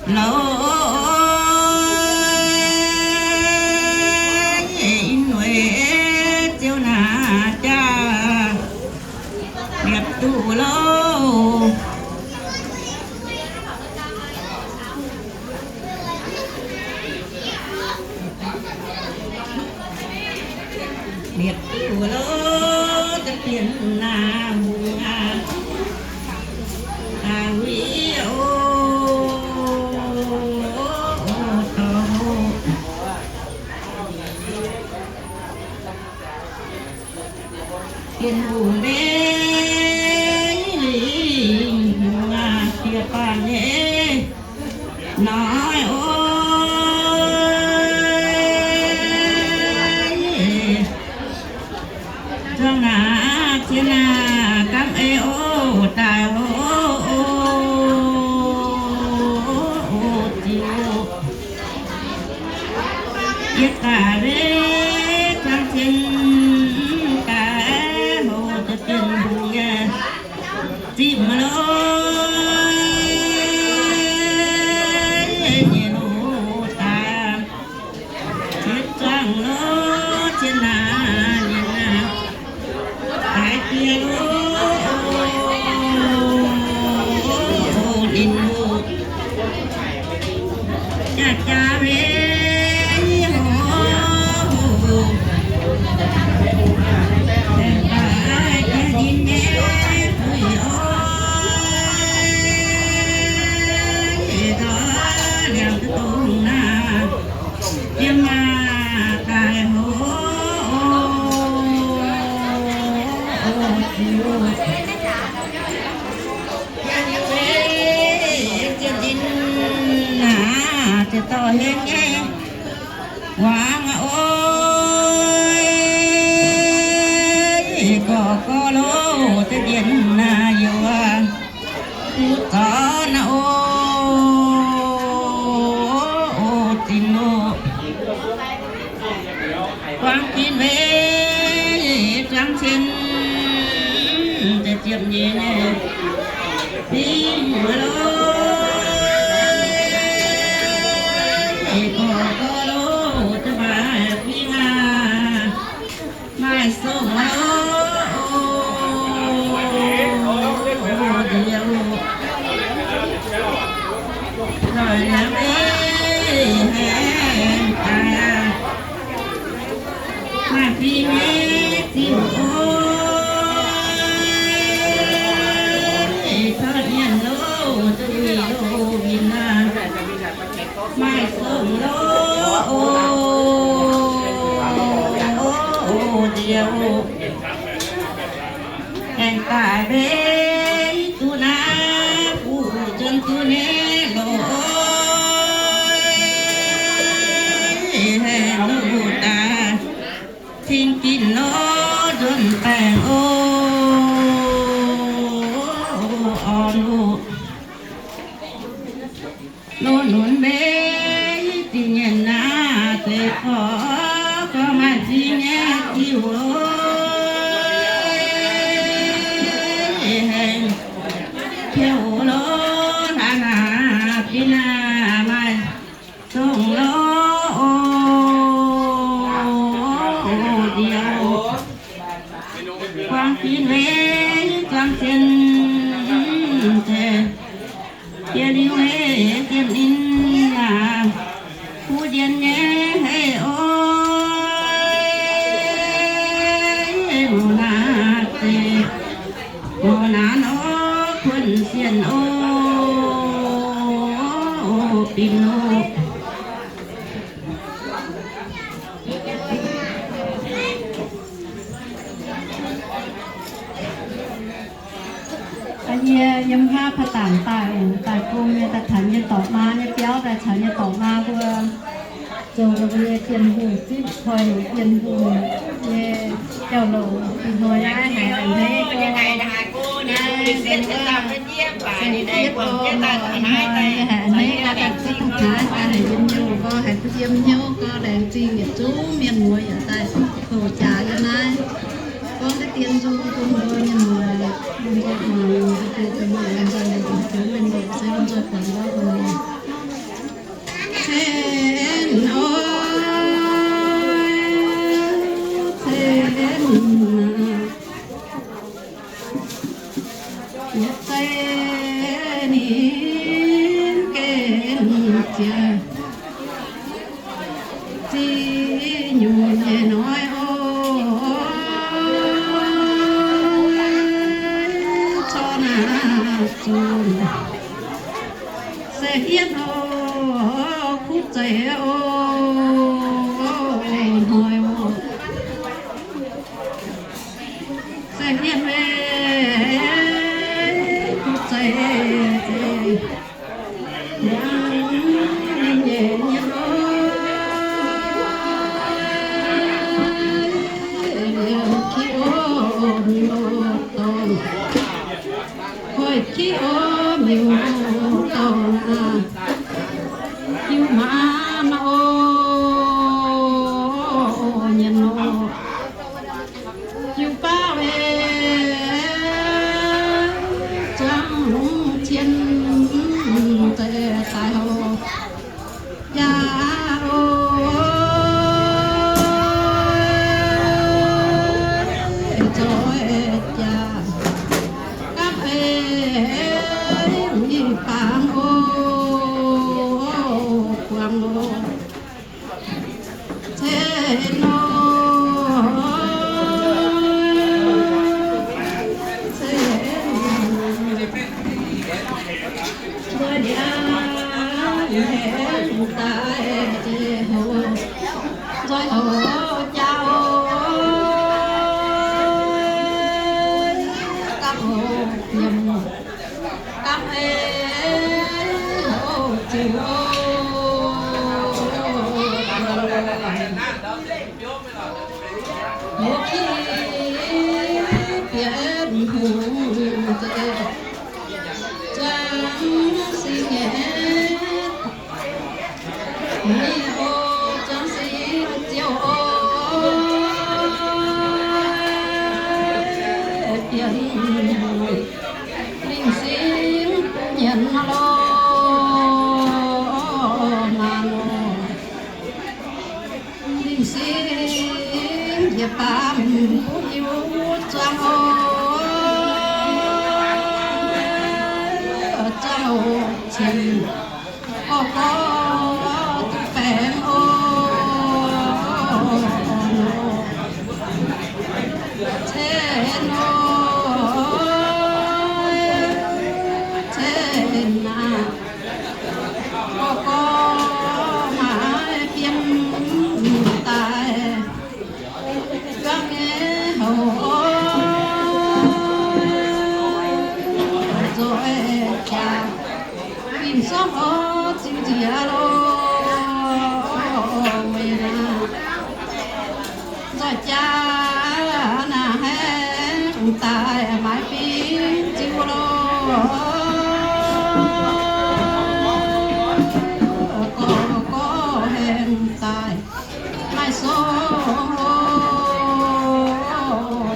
Lorz in weic ziouc naaic jaax liepc duqv lorz. Liepc duqv lorz da'bienh naaic hungh aac, aac huiv oc, dorh hoc. Bienh hungh mbenc lingh hungh aac, bieqc baac nyei noic oc. Zuangx naaic cien naaic gamv ei oc, daaih oc, ziux. Yie daaih mbenc zuangx cien daaih hoc da'bienh hungh nyei zipv maiv lorz nyei loz daaih. Yietv zuangx lorz cien naaic nyei naaic, daaih diex oc, ninh oc. Jaax jaax mbenc hoc, aengx daaih jiex ninh nyei fuix oc. Dorh liangx dongh naaic, yiem maah daaih hoc, ziux. Yie nyei weic ziepc ninh naaic, ziouc dorh heng nyei wangc oc. Gorx gorx loz, da'bienh naaic youc duqv zorqv naaic oc, o zinh oc. Buangh ginv mbenc zuangx cien, da'ziepc nyeic nyei fingx loz, gorx gorx loz, da'baaih fingx aac, maaih songh loz, o nziex oc. Zoih liangx mbenc haengx daaih aac, maaih fingx nyei ziuh oc. Tov mienh loz, duqv wuic loz winh aac, maaih songh loz, o nziex oc. Aengx daaih mbenc duqv naaiv fuqv zuonx duqv nyei loz, haengx loz daaih cing ginv loz nzuonx baengc oc, orn oc. Loz nunc mbenc dingc nyienh naaic, deix gorx gorx maaih zingh nyei ziuh oc. Haengx piouv loz, hlaax naaic fingx naaic maaih songh loz, o nziex oc. Buangh ginv mbenc zuangx cien, deix jiex liuz mbenc ziepc ninh aac, kuv njien nyei hei oc. Mouc naanc deix, mouc naanc oc, kuonx sienh oc, binc oc. Yie yiem haav พระตาน daaih oc, daaih gong nyei, daaih tanx nyei dorc maa nyei biauv, daaih caux nyei dorc maa mbuo zoux ninh mbuo nyei Bienh Hungh zipv koi heuc Bienh Hungh nyei jauv-louc. Ih hnoi naaiv haiz a'hneiv gorx, naaiv se wuov se yietv gorx, ih hnoi haiz a'hneiv gorx, daaih zuqc taux haaix daaih haiz yiem hnyouv gorx, haiz duqv yiem hnyouv gorx, laengz zingh yietc zungv mienh muoz yaac daaih hoqc jaax yiem naaiv gorngv deix dien nzung bun mbuo mienh muoz, bun mbuo muangx, bun mbuo muangx, bun nzoih longc, bun mienh muoz se bun nzoih buatc ndortv muoz. Ziec zic nyungc nyei hnoi oc, corc naaic zunc se hietv oc, kuv zeiz oc, hnoi oc. Se hietv meih kuv zeiz, ninh nyei hnyouv, liuz kiv oc, miuc-dorngh, hoic kiv oc, miuc-dorngh aac, hiuv maanc oc, nyienx oc. Jiu baav ei, zuangx cien, deix daaih hoc jaa oc, zoih jaa, gapv ei, mingh baamz oc, buangz oc. Cen nor, cen nor, nzoih ndiangx hengx daaih hoc, nzoih hoc jaa oc, gapv hoc yiem, gapv ei hoc ziux oc. Hoc kiv bieqc hungh deix, zuangx singx nyei, mienh oc, zuangx singx ziouc oc, bieqc lingh singx nyienx loh, maanc oc. Lingh singx njiec baamz butv hiuv zuangx oc, zuangx oc, cien gorx gorx duqv baengh oc, cien oc, cien aac. Gorx gorx maaih fiem daaih, juangc nyei hoc oc, zoih jaa, fim sorngv oc, ziux njiec loh, weic naaiv nzoih jaa naaic haengh daaih maaiz fim ziux loh, gorx gorx haengh daaih maaih sorngv oc,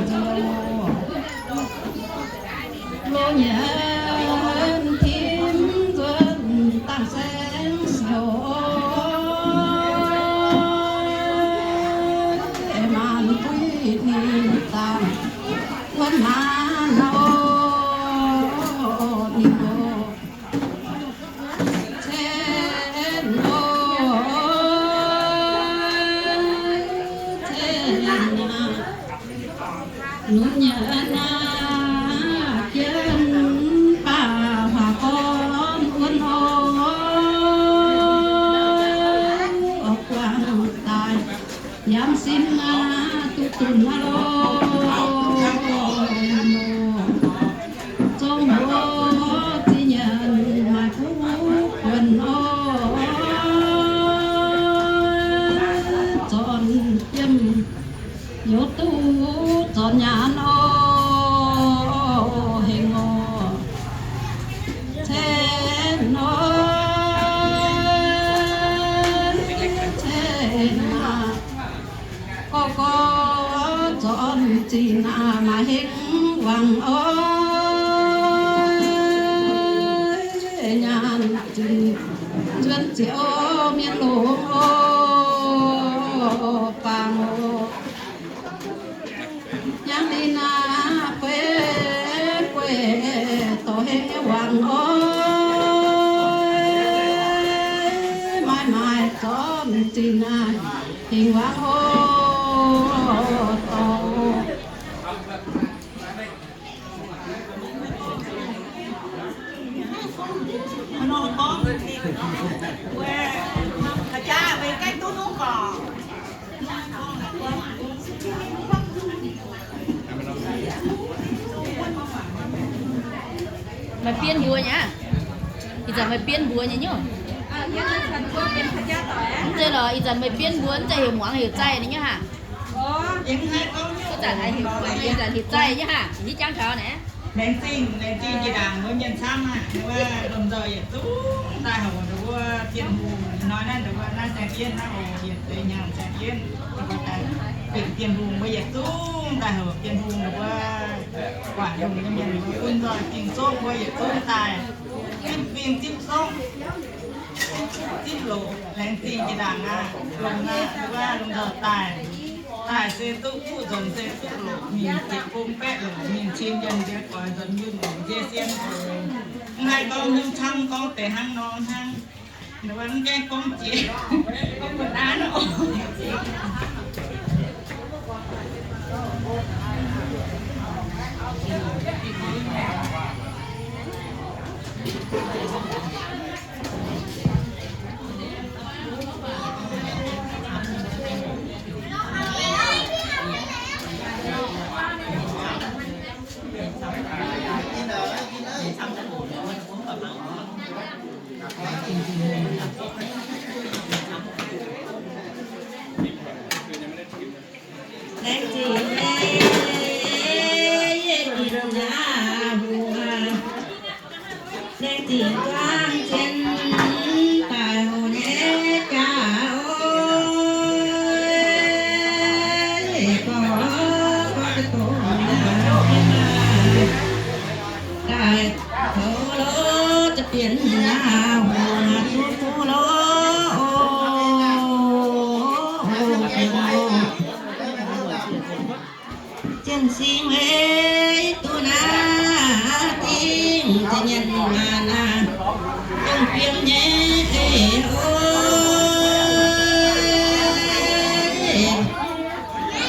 nziouv loz nyienx tim nzuonx dangh saeng siouc, maanc buiv ninh dangh wuonv maanc oc, ninh oc. Cen oc, cen aac, lunx nyanc aac, jienv baac huaax gorn wuonv oc, guangc daaih yaac sin aac, duqv dunx aac loh. Zong mbuo ziex nyanc maaih fuqv buonc oc, zornc jiem youz duqv zornc nyanc oc, hengx oc, cen oc, cen aac. Gorx gorx zornc zinh aac, maaih hengx wangc oc, nyanc zinh nzuonx ziouc mienh longx oc, bangc oc. Hnyangx ninh aac, gueiv gueiv dorh hengx nyei wangc oc, Dingc waac hlo dorngx. Maaih bien mbuox nyei aqv. Ih zanc maaih bien mbuox nyei nyungc. Mv zeiz lorqc, ih zanc maaih bien mbuox, mv zeiz heuc muangx heuc zaih nyei nyungc hnangv. Ih zanc heuc muangx, ih zanc heuc zaih nyei hnangv, hitv jangv taux naaiv. Laengz zingh, laengz zingh jiex ndaangc mbuo mienh camv aqv. Wuov lomh nzoih yietc zungv daaih hoc ndau wuov Bienh Hungh hnoi naaiv, ndau wuov naaiv Saeng Jienv naaiv oc, yietc deix hnyangx Saeng Jienv, bienh Bienh Hungh mbuo yietc zungv daaih hoc Bienh Hungh ndau wuov guangc lungh nyei mienh mbuo bun nzoih Ging-Sou mbuo yietc zungv daaih zipv mingh zipv zorqv, zipv loqc. Laengz zingh jiex ndaangc aqv, longx aqv, ndau wuov lomh nzoih daaih. Daaih se duqv kuv nzonx se duqv loqc mingh, ziepc gong baeqv loqc mingh, cin yienh nziex goix nzuonx yunh loqc nzie sien oc. Mv haih gorngv hnyouv camv, gorngv deix hnangv nor hnangv. Ndau wuov mv gaengh gorngv jiex, gorngv mbuo naaiv oc. Laengz zingh nyei, yie dinh naaiv hungh aac. Laengz zingh zuangx zien daaih hoc nyei jaax oc. Gorx, gorx dongh naaiv daaih hoc loz, za'bieqc naaiv hungh aac, duqv fuqv loz oc. Jienv sing weic duqv naaiv dingh za'nyiec maanc naaiv, dongh fiem nyei oc.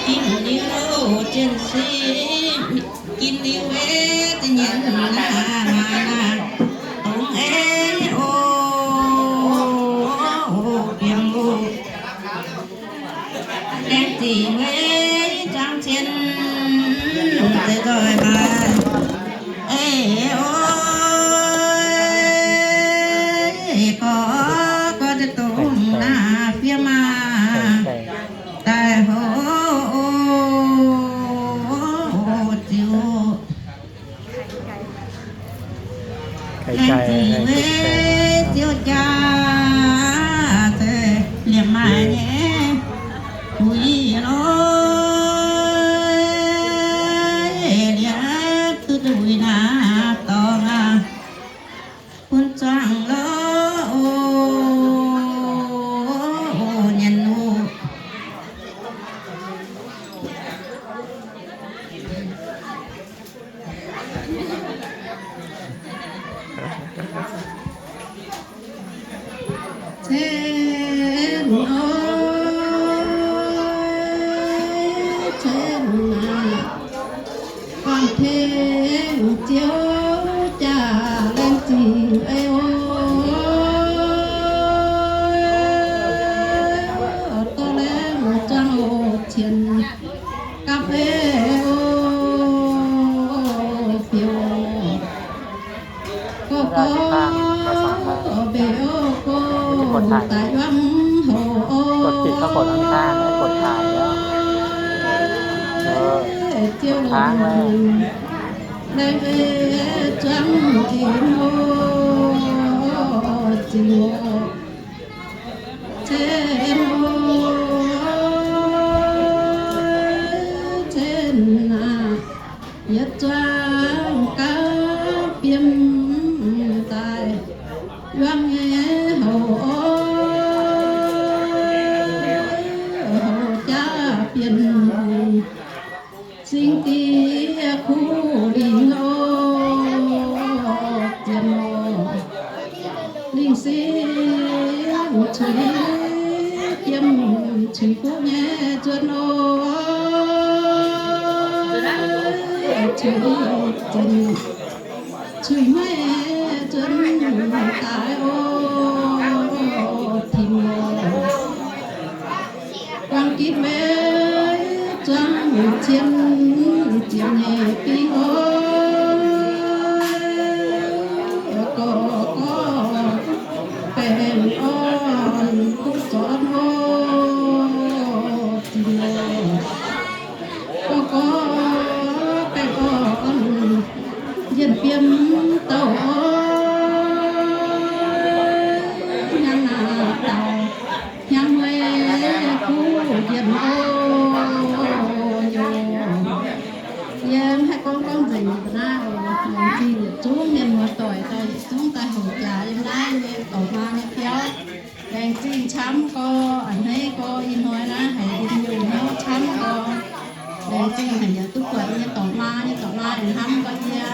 Ginv liuz jienv sing, ginv liuz weic za'nyiec maanc naaiv, dongh eix oc, fiem oc. Laengz zingh weic zuangx zien deix nzoih maaih eix oc. Gorx, gorx dongh naaiv fiem aac, daaih hoc ziux. Laengz zingh weic ziouv jaax se liemh maaic nyei uix lorz, liemh duqv uix naaiv dorngx aac, bun zuangx lorz oc, nyanc oc. Cien oc, cien aac, guangc tengx ziouv jaax laengz zingh ei oc. Dorh laengz zuangx oc, cien gapv ei oc, biouv. Gouv gouv mbeix oc, gouv daaih yuangv hoc oc. Ziouv longc laengz ei zuangx ginx oc, zingh oc. Cien oc, cien aac, yietc zuangx gapv fiem daaih yuangv nyei hoc oc, hoc jaav bienh singx diex kuv lingh oc, zien oc. Lingh singx cuix Yiem cuix fuqv nyei zuonx oc, cuix, cuix, cuix maiv zuonx daaih oc, Tin oc. Buangh gitv maiv zuangx cien, ziepc nyeic fingx oc, gorx gorx baengh orn duqv zornv oc, Tin oc. Gorx gorx baengh orn, njien-biomv douh oc, hnyangx naaic daaih hnyangx mueiz kuv njien oc. Yie mv haih gorngv gorngv nzengc ga'naaiv oc. Laengz zingh yietc zungv mienh muoz-doic daaih yietc zungv daaih hoqc jaax yiem naaiv nyei dorc maa nyei biauv. Laengz zingh camv gorx, a'hneiv gorx, ih hnoi naaiv haiz yiem nyungc hnyouv camv gorx. Laengz zingh haic yaac duqv buatc nyei dorc maa nyei dorc maa aengx hnamv gorx yie.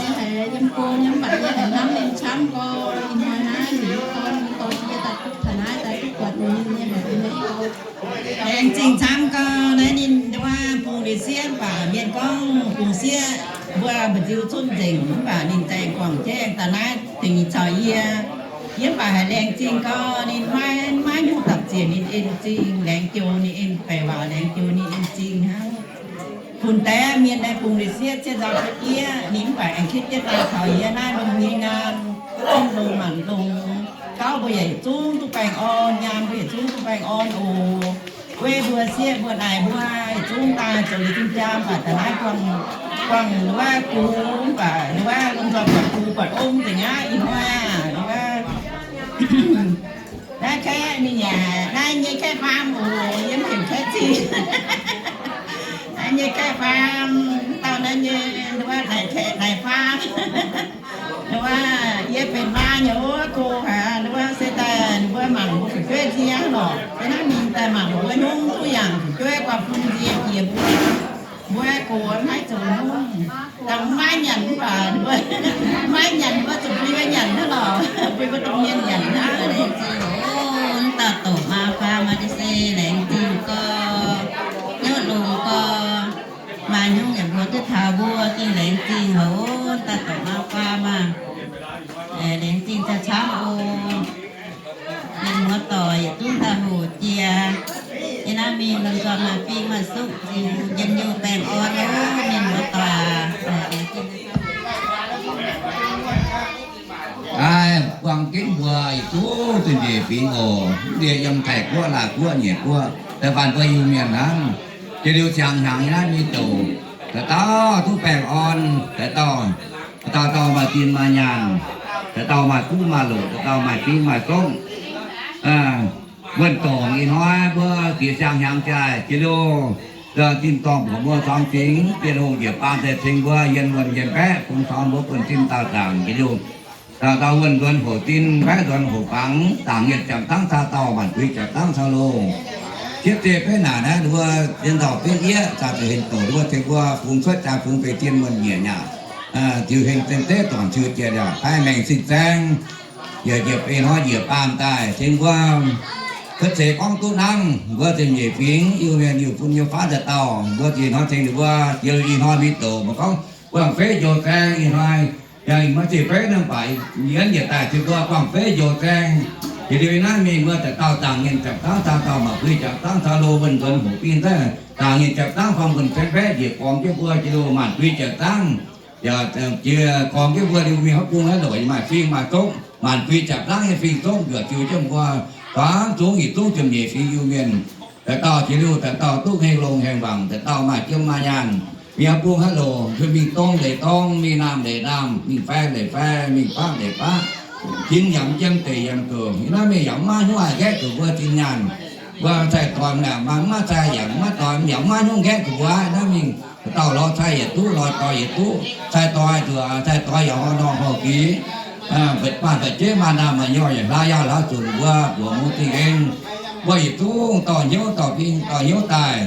Yie haiz yiem go nyei mv baac yie haiz hnamv ninh camv gorx. Ih hnoi naaiv heuc yie dorn, yie dorn yie daaih duqv taux naaiv daaih duqv buatc ninh, yie haiz a'hneiv gorx. Laengz zingh camv gorx, naaiv ninh wuov bungx liuz sieqv mv baac mienh gorngv bungx sieqv mbuo mba'nziu cunv nzengc mv baac ninh za'gengh guangc jeiv daaih naaiv dingc caux yie. Yie mv baac haiz laengz zingh gorx, ninh maiv, maiv nyungc dapc ziec ninh en zingh, laengz joux ninh en baeqc waac, laengz joux ninh en zingh hnangv. Funx deix mienh naaiv bungx liuz sieqv, sieqv nzauh sieqv jieqv, ninh mv baac aengx kitv jienv daaih taux yie naaiv lungh nyei nyaanh, zungv longx maanc longx. Gauv mbuo yietc zungv duqv baengh orn, nyaanh mbuo yietc zungv duqv baengh orn oc. Weiv mbuo, sieqv mbuo, naaic mbuo yietc zungv daaih zoux liuz zinh jaa mv baac daaih naaiv buangh, buangh wuov gux mv baac wuov lomh nzoih buatc gux buatc ong nzengc aqv. Ih hnoi aac, wuov naaiv kaeqv ninh yaac naaiv nyei kaeqv faam oc, yie mv heuc kaeqv zingh. Naaiv nyei kaeqv faam, mv dauh naaiv nyei wuov naaic kaeqv naaic faam. Wuov yie benx maa nyei wuov go haic, wuov se daaih wuov mangc mbuo fu'jueiv nziang lorqc. Se naaiv mingh daaih mangc mbuo nyungc duqv yangh fu'jueiv guaih bun nzie jiex mbuo, mbuo gox maiv zoux nyungc. Dangh maiv nyanc mv baac mbuo maiv nyanc, mbuo zuqc bun mbuo nyanc hnangv lorqc, bun mbuo domh mienh nyanc hnangv. Mv dauh dorc maa faam maaih se laengz zingh gorx, hnyouv longx gorx, maaih nyungc yaac mbuox duqv taux mbuo, gengh laengz zingh haic oc. Mv dauh dorc maa faam maah, laengz zingh camv-camv oc. Mienh muoz-doic yietc zungv daaih hoqc jiex. Yie naaiv mingh lomh nzoih maaih fing maaih suqv ziux, njien-youh baengh orn oc, mienh muoz-doic aac. Aav, buangh jienv mbuo yietc zungv zingh nyeic fingx oc. Mv baac yiem Taiv-Guoqv, Laauv-Guoqv, Nyeic-Guoqv, da'faanh mbuo Iu-Mienh hnangv. Jiex liuz ziangx hnyangx nyei naaiv mingh douc, dauh dauh duqv baengh orn, dauh dauh, dauh dauh maaih zinh maaih nyaanh, dauh dauh maaih kuv maaih loc, dauh dauh maaih fingx maaih zongv. Wuonh dorngc ih hnoi mbuo jiex ziangx hnyangx jaaix jiex liuz, zinh dorngh mbuo zorngx fingx, Bienh Hungh njiec baamh daaih ceng mbuo yienh wuonh yienh baeqv, bun torngx mbuo buonv-sin daauh zaangc jiex liuz, dauh dauh wuonh nzuonx hoc zinh, baeqv nzuonx hoc fangx, zaangc mienh ziepc zangv, caa dauh maanc buix ziepc zangv caux loh. Cietv zeiv beiv naaic naaiv mbuo yiem ndau-benv yieqv, caux zuqc hengx doqc mbuo tengx mbuo fungx cuotv jaax fungx beix zien wuonh njiec nyaqc. Ziux hengx zinh zeiv dorngc ziux jiex liaauc, paaiv maengc sin zaeng, yaac njiec beiv hnoi njiec baamh daaih ceng mbuo. Cuotv seix gorngv duqv nangv, mbuo zingh nyeic fingx Iu-Mienh, Iu-Fun, Iu-Faav dauh dauh, mbuo zingh hnoi ceng ninh mbuo jiex liuz ih hnoi mingh doqc, mbuo gorngv buangh feiv njoux zaeng ih hnoi. Yangh maiv zeiz feiv nor baac yie yietc daaih ceng mbuo buangh feiv njoux zaeng. Jiex liuz naaiv mingh mbuo dauh dauh zaangc mienh ziepc zangv, caa dauh maanc buix ziepc zangv caux loh, wuonh nzuonx hoc binh zaangc mienh ziepc zangv, faam wuonh zaeng baeqv njiec gormx jienv mbuo jiex liuz maanc buix ziepc zangv. Yaac jiex gormx jienv mbuo liuz mingh hopv bung haaix lorqc yaac maaih fing maaih zongv, maanc buix ziepc zangv nyei fing zongv njuov ziux jienv mbuo. Gorngv zungv yietc zungv ziepc nyeic fingx Iu-Mienh, dauh dauh jiex liuz dauh dauh duqv hengh longx hengh wangc, dauh dauh maaih jiem maaih nyaanh. Mingh hopv bung haaix lorqc, mingh dongh leiz dongh, mingh naamh leiz naamh, mingh fai leiz fai, mingh faqv leiz faqv, tin yaac mv jiem, deic yaac mv goux. Ih hnoi mingh yaac mv maaih hnyouv haih nqaeqv zuqc mbuo zinh nyaanh. Mbuo cai-doix mv maaih, mv maaih cai yaac mv maaih doix, yaac mv maaih hnyouv nqaeqv zuqc mbuo. Ih hnoi mingh dauh lorz cai yietc duqv, lorz doix yietc duqv, cai-doix zuqc, cai-doix yaac horh nor horh gix. Mv baac mba'jeiv maaih naamh maaih nyorx yaac hlaax yaauh hlaax zunc, mbuo mbuoqc muoz-doic aengx, mbuo yietc zungv dorh hnyouv dorh fing dorh hnyouv daaih,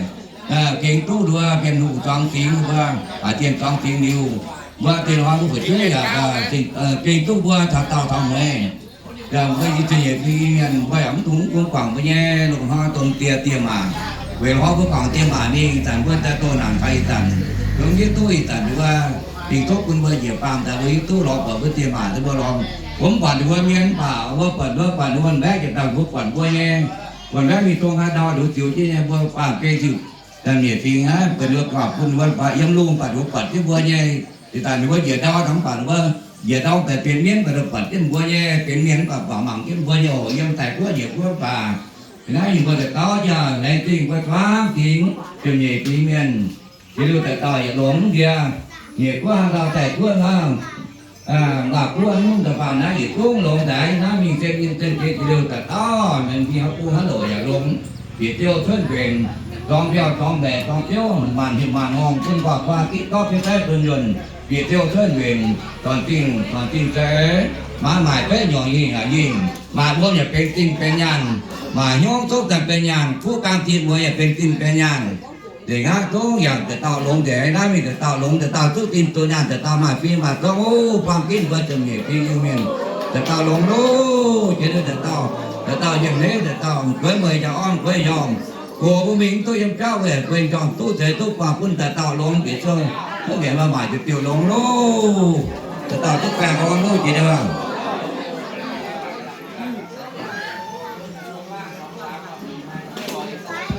gengh duqv nduov Bienh Hungh zuangx fingx mbuo, baac zinh zuangx fingx liuz, mbuo zinh hnoi mbuo fu'jueiv yaac gengh duqv mbuo taux daauh taux hmueiz. Mbuo nyei zingh nyeic fingx mienh, mbuo yaac mv dungx mv dungx guangc mbuo nyei loz-hnoi dongh dieh, dieh maac. Weic loz-hnoi mbuo guangc dieh maac mingh ih zanc, mbuo daaih doh naanc daaih ih zanc, yungz yietv duqv ih zanc wuov, dingc zouv bun mbuo njiec baamh daaih, mbuo yietv duqv lorz buatc mbuo dieh maac, mbuo lorz. Mbuo mv buatc ninh mbuo mienh mv baac, mbuo buatc, mbuo buatc ninh mbuo mbaeqv jiex daaih, mbuo buatc mbuo nyei. Buatc mbaeqv mingh dongh haaix ndau liuz ziux jienv nyei, mbuo baamh gen ziux. Zingh nyeic fingx aqv, buatc ninh mbuo guangc bun ninh mbuo yiem lungh, buatc ninh mbuo buatc jienv mbuo nyei. Ih zanc ninh mbuo njiec ndau, mv baac ninh mbuo njiec ndau daaih benx mienv, buatc ninh mbuo buatc jienv mbuo nyei, benx mienv mv baac buatc mangc jienv mbuo nyei oc. Yiem daic guoqv njiec guoqv mv baac, naaiv yie mbuo daaih dauh jaax laengz zingh mbuo zuangx fingx, zingh nyeic fingx mienh, jiex liuz daaih dauh yietc longx jiex. Nyeic guoqv haaix ndau daic guoqv hnangv, maaih guoqv mv daaih faanh naaiv yietc zungv longx daaih naaiv mingh zinh nyei zinh jiex liuz daaih dauh, ninh mingh haaix bung haaix loc yaac longx. Bieqc ziouv cuotv nquenc, zorngx mbiauh zorngx mbaeqc zorngx biouv, maanc heuc maanc ngorngh bun nquaah guaa giqv gorngv biouv daiv bun yuonh. Bieqc ziouv cuotv nquenc, zornc zingh zornc zingh za'eix, maaiz maaic baeqv nyorngc yingh yaac yingh, maaic wuom yaac benx zingh benx nyaanh, maaic hnyouv zouv zanc benx nyaanh, kuv gaang zinh mueiz yaac benx zingh benx nyaanh. Nzengc hnangv zungv yaac daaih dauh longx nzengc, naaiv mingh daaih dauh longx, daaih dauh zuqv zinh zuqv nyaanh, daaih dauh maaih fim maaih zorngv, o, buangh ginv mbuo zingh nyeic fingx Iu-Mienh, daaih dauh longx loh. Jiex liuz daaih dauh, daaih dauh yiem leiz, daaih dauh gueix mueiz jaa orn gueix njormh, gox mbuo mingh mv duqv yiem jauv weic gueix njormh duqv zeix duqv buangh bun daaih dauh longx bieqc zouv, mv nqemh maaih maaih diuh diuh longx loh. Daaih dauh duqv baengh orn loh jiex liuz.